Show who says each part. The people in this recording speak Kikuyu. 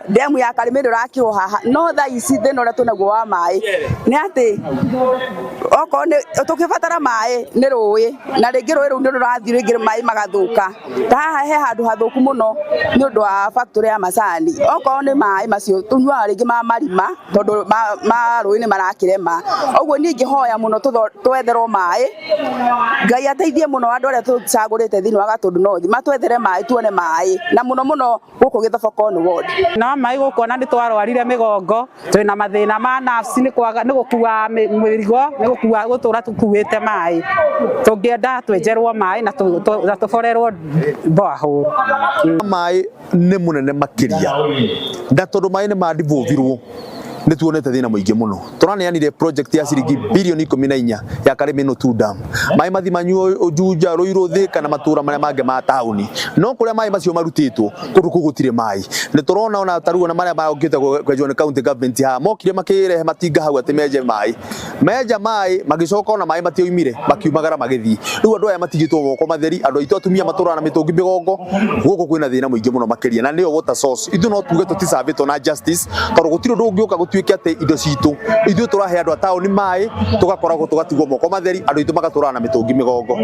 Speaker 1: Ndemu ya Karĩmĩ ndũrakirwo haha, no thaa ici thĩna ũrĩa twĩnaguo wa maĩ nĩ atĩ okorwo nĩ tũkĩbatara maĩ nĩ rũĩ, na rĩngĩ rũĩ rũu nĩ rũrathiĩ, rĩngĩ maĩ magathũka. Ta haha he handũ hathũku mũno nĩ ũndũ wa factory ya macani. Okorwo nĩ maĩ macio tũnyuaga rĩngĩ ma marima, tondũ ma rũĩ nĩ marakĩrema. Ũguo niĩ ingĩhoya mũno twetherwo maĩ. Ngai ateithie mũno andũ arĩa tũcagũrĩte thĩinĩ wa Gatũndũ North, matwethere maĩ, tuone maĩ, na mũno mũno gũkũ Gĩthoboko ward.
Speaker 2: Na maĩ gũkũ ona nĩ twarwarire mĩgongo, twĩna mathĩna ma nerves, nĩ kwaga nĩ gũkua mĩrigo, nĩ gũkua gũtũra tũkuĩte maĩ. Tũngĩenda twenjerwo maĩ na tũborerwo borehole.
Speaker 3: Maĩ nĩ mũnene makĩria, na tondũ maĩ nĩ mandivovirwo, nĩ tuonete thĩna mũingĩ mũno. Tũraneanire project ya ciringi bilioni 14 ya Karĩmĩnũ 2 dam, maĩ mathi manyuo Juja, Ruiru, Thika na matũra marĩa mangĩ ma taũni, no kũrĩa maĩ macio marutĩtwo, kũndũ kũu gũtirĩ maĩ. Nĩ tũrona ona tarĩu ona marĩa marokĩte kwenjwo nĩ county government haha, mokire makĩrehe matinga hau atĩ menje maĩ, menja maĩ, magĩcoka ona maĩ matioimire, makiumagara magĩthiĩ. Rĩu andũ aya matigĩtwo moko matheri. Andũ aitũ atumia matũraga na mĩtũngi mĩgongo. Gũkũ kwĩna thĩna mũingĩ mũno makĩria, na nĩyo water source. Ithuĩ no tuge tũticabĩtwo na justice, tondũ gũtirĩ ũndũ ũngĩũka gũtuĩke atĩ indo citũ, ithuĩ tũrahe andũ a taũni maĩ, tũgakoragwo tũgatigwo moko matheri, andũ aitũ magatũraga na mĩtũngi mĩgongo.